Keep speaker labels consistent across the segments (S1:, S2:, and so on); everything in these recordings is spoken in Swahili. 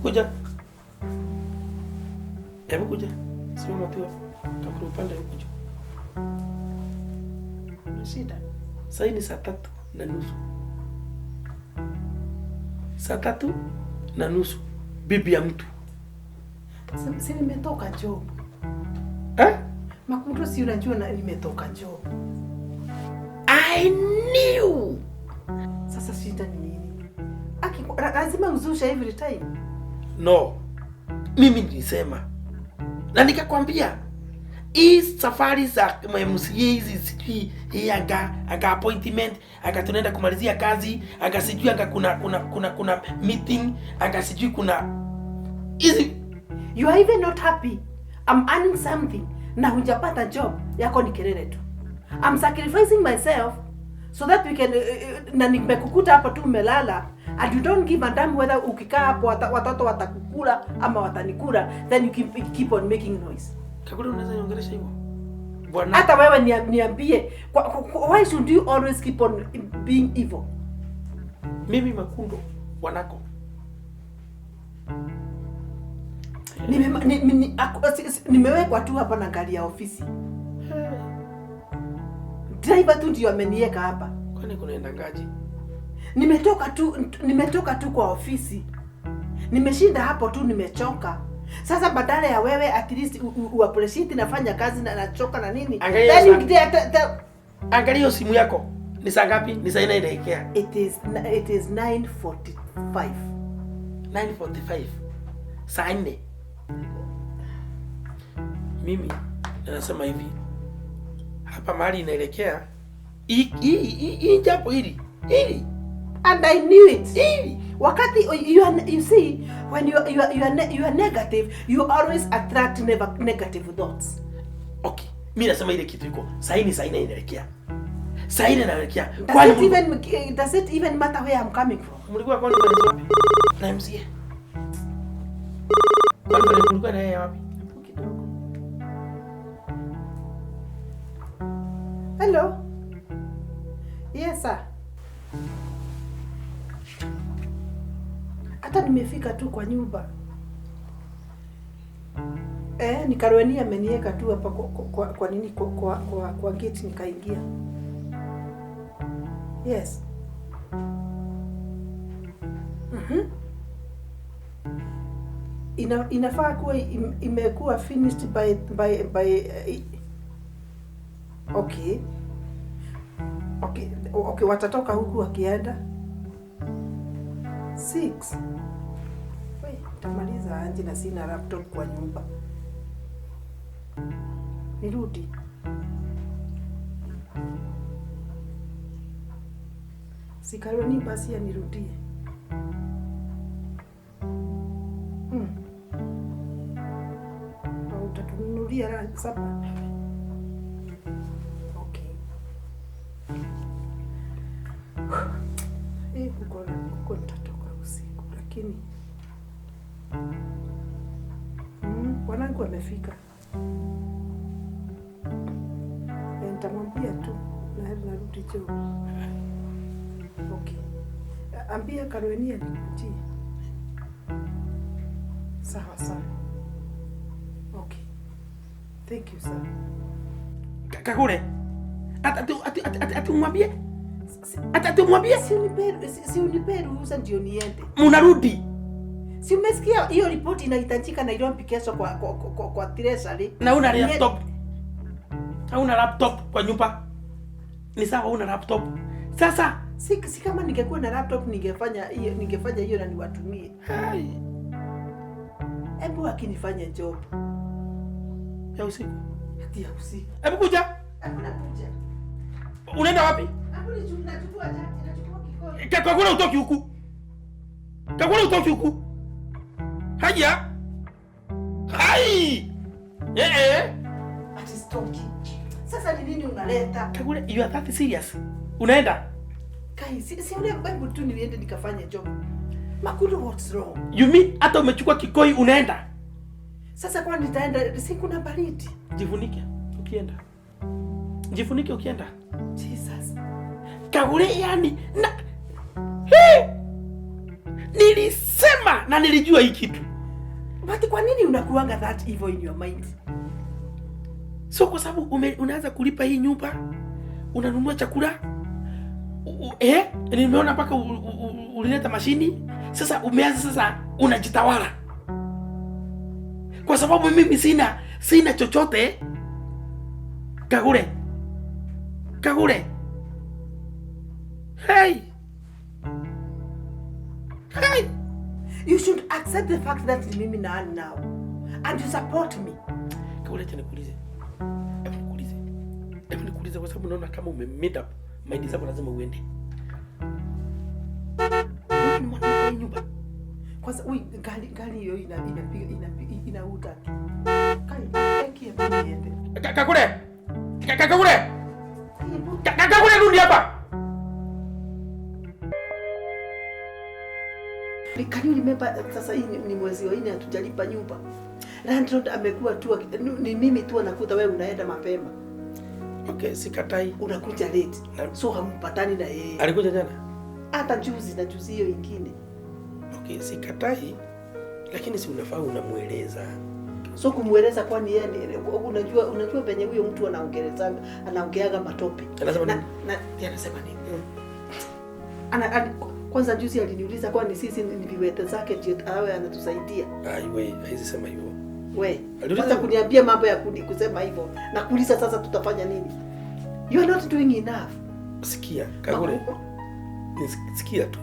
S1: Kuja. Hebu kuja. Simama tu hapo. Kakule upande huku juu.
S2: Kuna shida?
S1: Sasa ni 3:30. 3:30. Bibi ya mtu.
S2: Si nimetoka job.
S1: Eh?
S2: Makundo, si unajua na nimetoka job.
S1: I knew.
S2: Sasa shida ni nini? Aki, lazima uzushe every time.
S1: No. Mimi nilisema. Na nikakwambia hii safari za MCA hizi, sijui hii anga appointment, anga tunaenda kumalizia kazi, anga sijui anga kuna meeting, anga sijui kuna hizi.
S2: You are even not happy. I'm earning something na hujapata job yako ni kelele tu. I'm sacrificing myself so that we can na nimekukuta hapo tu umelala and you don't give a damn whether ukikaa hapo watoto watakukula ama watanikula, then you keep on making noise.
S1: Kakule, unaweza niongelesha hivyo? Bwana.
S2: Hata wewe niambie, why should you always keep on being evil?
S1: Mimi Makundo bwanako.
S2: Nimewekwa tu hapa na gari ya ofisi. Driver tu ndio ameniweka hapa.
S1: Kwani kunaenda ngaji?
S2: Nimetoka tu kwa ofisi. Nimeshinda hapo tu, nimechoka. Sasa badala ya wewe at least u appreciate nafanya kazi na nachoka na nini.
S1: Angalia
S2: Then you
S1: saa. Angalia hiyo simu yako. Ni saa ngapi? Ni saa 4 inaelekea.
S2: It is 9:45.
S1: 9:45. Saa 4. Mimi nasema hivi. Hapa mahali inaelekea hii jambo hili. Hili.
S2: And I knew it.
S1: Hili.
S2: Wakati you are, you see, when you are negative, you always attract never negative thoughts.
S1: Okay. Mimi nasema ile kitu iko. Saa hii ni saa 4 inaelekea. Saa 4 inaelekea.
S2: Does
S1: Kwani
S2: it even does it even matter where I'm coming from?
S1: Mlikuwa conference wapi? Na MCA. Conference mlikuwa na yeye wapi?
S2: Hapo kidogo. Hello. Yes, sir. Hata nimefika tu kwa nyumba. Eh, ni Karweni ameniweka tu hapa kwa nini, kwa gate nikaingia. Yes. Inafaa kuwa imekuwa finished by okay. Okay, watatoka huku wakienda 6. Wait, nitamaliza aje na sina laptop kwa nyumba? Nirudi. Si Karweni basi anirudie. Au utatununulia supper? Okay. Eh, huko nitatoka usiku lakini bwanangu amefika. Eh, nitamwambia tu na narudi job. Okay. Ambia Karweni anikujie. Sawa sawa. Okay. Thank you, sir.
S1: Kakule. Ati umwambie? Ati umwambie?
S2: Si unipe ruhusa ndio niende.
S1: Munarudi.
S2: Si umesikia hiyo ripoti inahitajika Nairobi kesho kwa treasury.
S1: Na una laptop. Hauna laptop kwa nyumba. Ni sawa una laptop. Sasa
S2: Si kama ningekuwa na laptop ningefanya hiyo na niwatumie.
S1: Hai.
S2: Hebu akinifanya job
S1: Ya usiku.
S2: Hati ya usiku.
S1: Hebu kuja.
S2: Hakuna kuja.
S1: Unaenda wapi?
S2: Hakuna, nachukua chati, nachukua kikoi.
S1: Kakule, utoki huku. Kakule, utoki huku. Haya. Hai. Eh eh.
S2: Ati sitoki. Sasa ni nini unaleta?
S1: Kakule, you are that serious? Unaenda?
S2: Kai, si ule, hebu tu niende nikafanye job. Makundo, what's wrong?
S1: You mean hata umechukua kikoi unaenda?
S2: Sasa kwa nitaenda, si kuna baridi?
S1: Jifunike ukienda. Jifunike ukienda.
S2: Jesus.
S1: Kagure, yani na. He! Nilisema na nilijua hii kitu.
S2: But kwa nini unakuanga that evil in your mind?
S1: So kwa sababu unaanza kulipa hii nyumba, unanunua chakula, nimeona mpaka ulileta mashini. Sasa umeanza sasa unajitawala. Kwa sababu mimi sina chochote. Kagure. Kagure. Hey. Hey.
S2: You should accept the fact that ni mimi na now and you support me.
S1: Kagure, acha nikuulize. Hebu nikuulize. Hebu nikuulize kwa sababu naona kama ume made up mind zako lazima uende. Wewe ni mwanamke wa hii nyumba.
S2: Kwanza ui gari hiyo inapiga inauta tu. Kai, eki hebu niende.
S1: Kakule. Kakule. Kakule, rudi hapa.
S2: Can you remember sasa hii ni mwezi wa 4 hatujalipa nyumba. Landlord amekuwa tu ni mimi tu anakuta wewe unaenda mapema.
S1: Okay, sikatai.
S2: Unakuja late. So hampatani na yeye.
S1: Alikuja jana?
S2: Hata juzi na juzi hiyo ingine.
S1: Okay, sikatai. Lakini si unafaa unamueleza.
S2: So kumueleza kwani yeye unajua penye huyo mtu anaongelezanga, anaongeaga matope.
S1: Anasema nini?
S2: Na anasema nini? Kwanza juzi aliniuliza kwani sisi ni viwete zake ndio awe anatusaidia.
S1: Ai we, haizi sema hivyo.
S2: We, kwanza kuniambia mambo ya kusema hivyo na kuuliza sasa tutafanya nini? You are not doing enough.
S1: Sikia, Kagure. Sikia tu.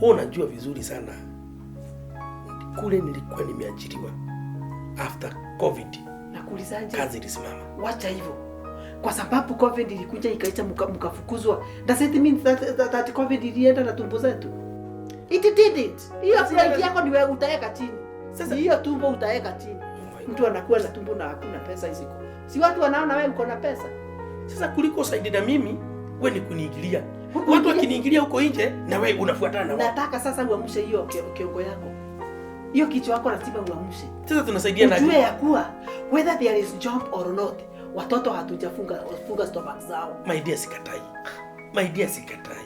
S1: Wewe unajua vizuri sana. Kule nilikuwa nimeajiriwa after COVID.
S2: Na kuulizaje?
S1: Kazi ilisimama.
S2: Wacha hivyo. Kwa sababu COVID ilikuja ikaita mkafukuzwa. Does it mean that COVID ilienda na tumbo zetu? It did it. Hiyo pride yako ni wewe utaweka chini. Sasa hiyo tumbo utaweka chini. Mtu anakuwa na tumbo na hakuna pesa hizo. Si watu wanaona wewe uko na pesa.
S1: Sasa kuliko saidi na mimi, wewe ni kuniingilia. Watu wakiniingilia huko nje na wewe unafuatana na wao.
S2: Nataka sasa uamshe hiyo kiongo yako. Hiyo kichwa yako lazima uamshe.
S1: Sasa tunasaidia na
S2: ujue ya kuwa whether there is job or not, watoto hatujafunga funga stomach zao.
S1: My dear, sikatai. My dear, sikatai.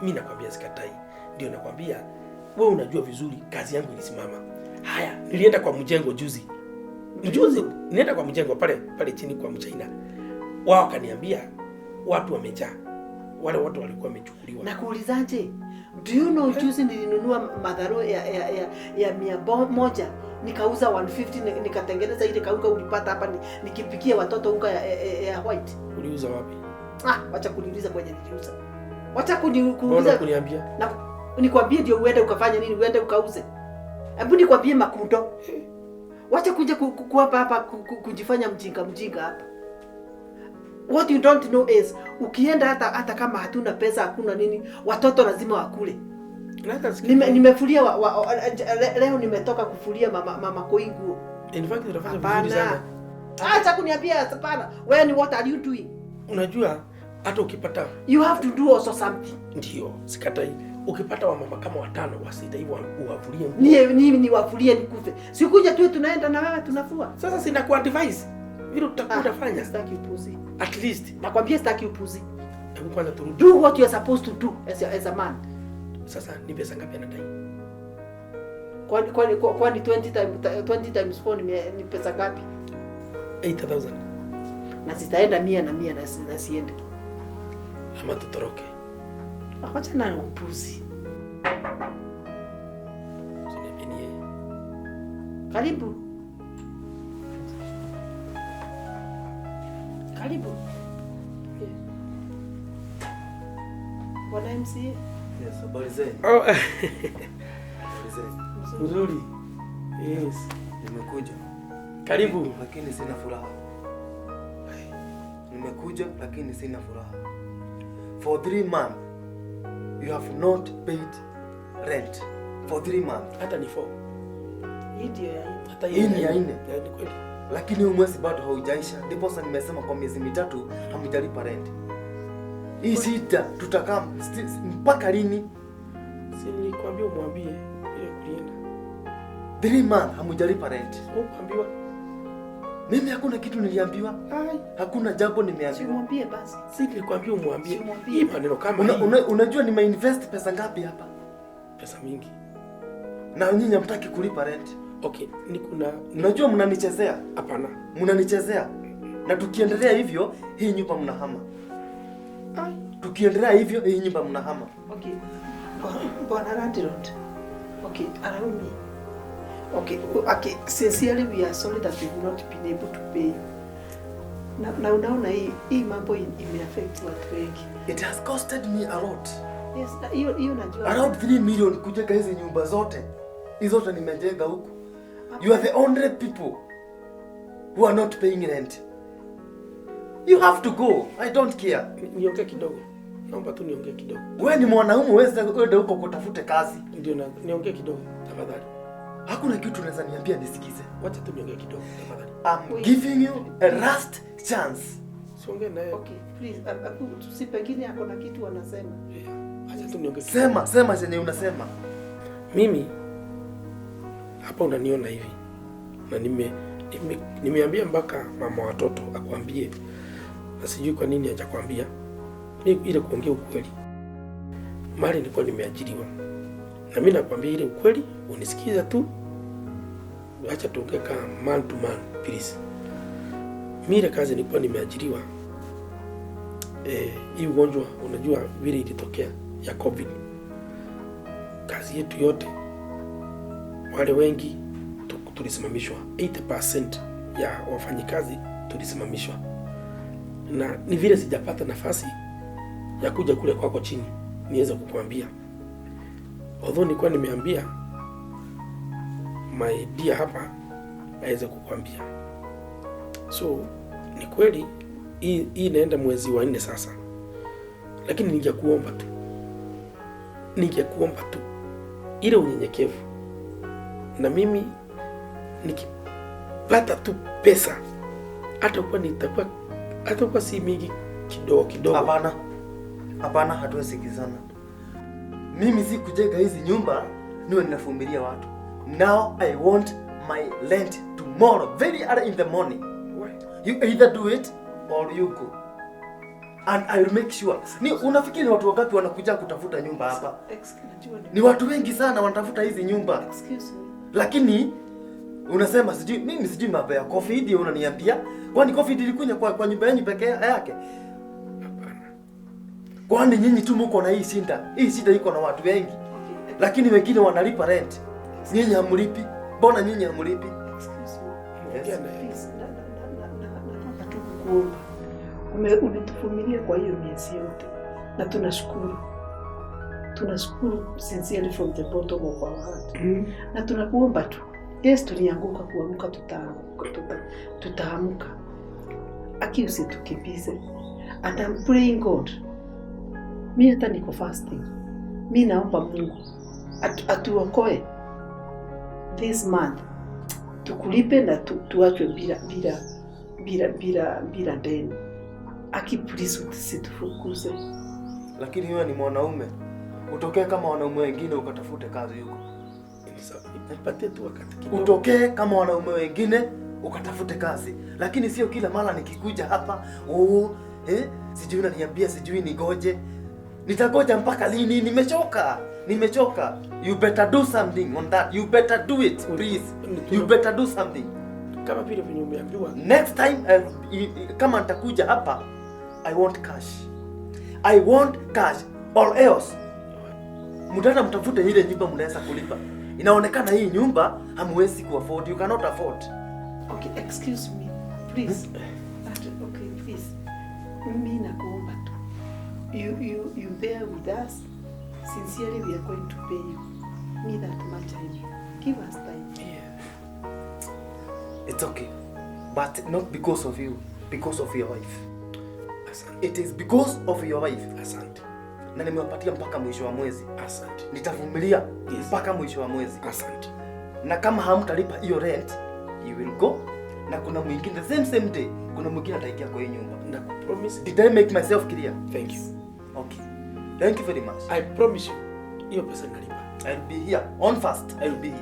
S1: Mimi nakwambia sikatai. Ndio nakwambia wewe unajua vizuri kazi yangu ilisimama. Haya, nilienda kwa mjengo juzi. Juzi nilienda kwa mjengo pale chini kwa Mchina. Wao wakaniambia watu wamejaa. Wale watu walikuwa wamechukuliwa.
S2: Na kuulizaje? Do you know juzi nilinunua madharo ya 100 nikauza 150 nikatengeneza ile kaunga ulipata hapa nikipikia watoto unga ya white.
S1: Uliuza wapi?
S2: Wacha kuniuliza kwenye niliuza. Wacha kuniuliza.
S1: Kuniambia.
S2: Na nikwambie ndio uende ukafanya nini, uende ukauze. Hebu nikwambie makundo. Wacha kuja kuapa hapa kujifanya mjinga hapa. What you don't know is ukienda hata kama hatuna pesa hakuna nini, watoto lazima wakule. Nimefulia leo nimetoka kufulia mama koinguo.
S1: In fact unafanya vizuri sana.
S2: Acha kuniambia hapana. Wewe ni what are you doing?
S1: Unajua hata ukipata
S2: you have to do also something.
S1: Ndio, sikatai. Ukipata wa mama kama 5 wa 6 hivyo uwavulie nguo.
S2: Ni wavulie nikufe. Sikuja tu tunaenda na wewe tunafua.
S1: Sasa sina ku advise. Vile utakuwa unafanya.
S2: Sitaki upuzi.
S1: At least
S2: nakwambia sitaki upuzi.
S1: Hebu kwanza turudi.
S2: Do what you are supposed to do as a man.
S1: Sasa ni pesa ngapi anadai?
S2: Kwani 20 times 4 ni pesa ngapi?
S1: 8,000.
S2: Na zitaenda 100 na 100 na siende.
S1: Ama tutoroke.
S2: Acha na upuzi. Karibu. Karibu. Yeah. Bwana MCA.
S3: Yes, habari zenu.
S1: Oh.
S3: Habari zenu.
S1: Nzuri. Yes.
S3: Nimekuja.
S1: Karibu.
S3: Lakini sina furaha. Nimekuja lakini sina furaha. For 3 months you have not paid rent. For 3 months.
S1: Hata ni 4.
S2: Hii ndio ya 4.
S1: Hata
S3: hii ni ya 4.
S1: Ni kweli.
S3: Lakini huu mwezi bado haujaisha. Ndipo sasa nimesema kwa miezi 3 hamjalipa rent. Hii sita tutakaa mpaka lini?
S1: Si nilikwambia umwambie ile kulienda.
S3: 3 months hamjalipa rent.
S1: Hukuambiwa?
S3: Mimi hakuna kitu niliambiwa.
S1: Ai,
S3: hakuna jambo nimeambiwa.
S2: Simwambie basi.
S1: Si nilikwambia umwambie. Hii maneno kama
S3: unajua nimeinvest pesa ngapi hapa?
S1: Pesa mingi.
S3: Na nyinyi hamtaki kulipa rent.
S1: Okay, ni kuna
S3: Unajua mnanichezea.
S1: Hapana.
S3: Mnanichezea. Na tukiendelea hivyo hii nyumba mnahama.
S1: Ai.
S3: Tukiendelea hivyo hii nyumba mnahama.
S2: Okay. Bwana landlord. Okay, allow me. Okay, sincerely we are sorry that we've not been able to pay you. Na unaona hii mambo imeaffect watu wengi.
S3: It has costed me a lot.
S2: Yes, na hiyo najua.
S3: Around 3 million kujenga hizi nyumba zote. Hizo zote nimejenga huku. You are the only people who are not paying rent. You have to go. I don't care.
S1: Niongee kidogo. Naomba tu niongee kidogo.
S3: Wewe ni mwanaume, uweze uende huko kutafute kazi.
S1: Ndio, na niongee kidogo tafadhali.
S3: Hakuna kitu unaweza niambia nisikize.
S1: Wacha tu niongee kidogo tafadhali.
S3: I'm
S2: Wait.
S3: Giving you a last chance.
S1: Siongee naye.
S2: Okay, please, si pengine ako na kitu anasema.
S1: Yeah. Acha tu niongee kidogo.
S3: Sema, sema chenye unasema.
S1: Mimi hapa unaniona hivi na nimeambia mpaka mama watoto akwambie, na sijui kwa nini hajakwambia. Mi ile kuongea ukweli, mahali nilikuwa nimeajiriwa, na mimi nakwambia ile ukweli, unisikiza tu, acha tuongee kama man to man please. Mi ile kazi nilikuwa nimeajiriwa, hii ugonjwa unajua vile ilitokea ya COVID, kazi yetu yote wale wengi tulisimamishwa, 80% ya wafanyikazi tulisimamishwa, na ni vile sijapata nafasi ya kuja kule kwako chini niweze kukuambia, although nilikuwa nimeambia my dear hapa aweze kukuambia. So ni kweli hii inaenda mwezi wa 4 sasa, lakini ningekuomba tu ile unyenyekevu, na mimi nikipata tu pesa hata kwa si mingi, kidogo kidogo.
S3: Hapana. Hapana, hatuwezi sikizana. Mimi si kujenga hizi nyumba niwe ninavumilia watu. Now I want my rent tomorrow, very early in the morning.
S1: Why?
S3: You either do it or you go. And I will make sure. Ni unafikiri ni watu wangapi wanakuja kutafuta nyumba hapa?
S2: Najua ni
S3: Ni watu wengi sana wanatafuta hizi nyumba.
S2: Excuse me.
S3: Lakini unasema sijui mimi, sijui mambo ya COVID unaniambia. Kwani COVID ilikuja kwa nyumba yenu pekee yake?
S1: Hapana.
S3: Kwani nyinyi tu mko na hii shida? Hii shida iko na watu wengi.
S2: Okay.
S3: Lakini wengine wanalipa rent. Nyinyi hamlipi. Mbona nyinyi hamlipi?
S2: Excuse me.
S1: Ongea naye.
S2: Please, nataka tu kukuomba. Umetuvumilia kwa hiyo miezi yote na tunashukuru. Tunashukuru sincerely from the bottom of our heart. Na tunakuomba tu. Yes, tulianguka, kuamka tutaanguka, tutaamka. Aki usitukimbize. And I'm praying God. Mi hata niko fasting. Mi naomba Mungu atuokoe this month. Tukulipe na tuachwe bila deni. Aki please usitufukuze.
S3: Lakini wewe ni mwanaume. Utokee kama wanaume wengine ukatafute kazi huko.
S1: Nipatie tu wakati kidogo.
S3: Utokee kama wanaume wengine ukatafute kazi. Lakini sio kila mara nikikuja hapa, sijui unaniambia sijui nigoje. Nitagoja mpaka lini? Nimechoka. Nimechoka. You better do something on that. You better do it, please. You better do something.
S1: Kama vile venye umeambiwa.
S3: Next time kama nitakuja hapa, I want cash. I want cash or else mtaenda mtafute ile nyumba mnaweza kulipa. Inaonekana hii nyumba hamwezi kuafford. You cannot afford.
S2: Okay, excuse me. Please. But, okay, please. Mimi nakuomba tu. You bear with us. Sincerely, we are going to pay you. Me that much I know. Give us time.
S1: Yeah.
S3: It's okay. But not because of you, because of your wife.
S1: Asante.
S3: It is because of your wife.
S1: Asante.
S3: Na nimewapatia mpaka mwisho wa mwezi.
S1: Asante.
S3: Nitavumilia
S1: Yes.
S3: mpaka mwisho wa mwezi.
S1: Asante.
S3: Na kama hamtalipa hiyo rent, you will go. Na kuna mwingine the same day, kuna mwingine ataingia kwa hii nyumba.
S1: Na kupromise.
S3: Did I make myself clear?
S1: Thank you.
S3: Okay. Thank you very much.
S1: I promise you. Hiyo pesa nalipa.
S3: I'll be here. On first, I will be here.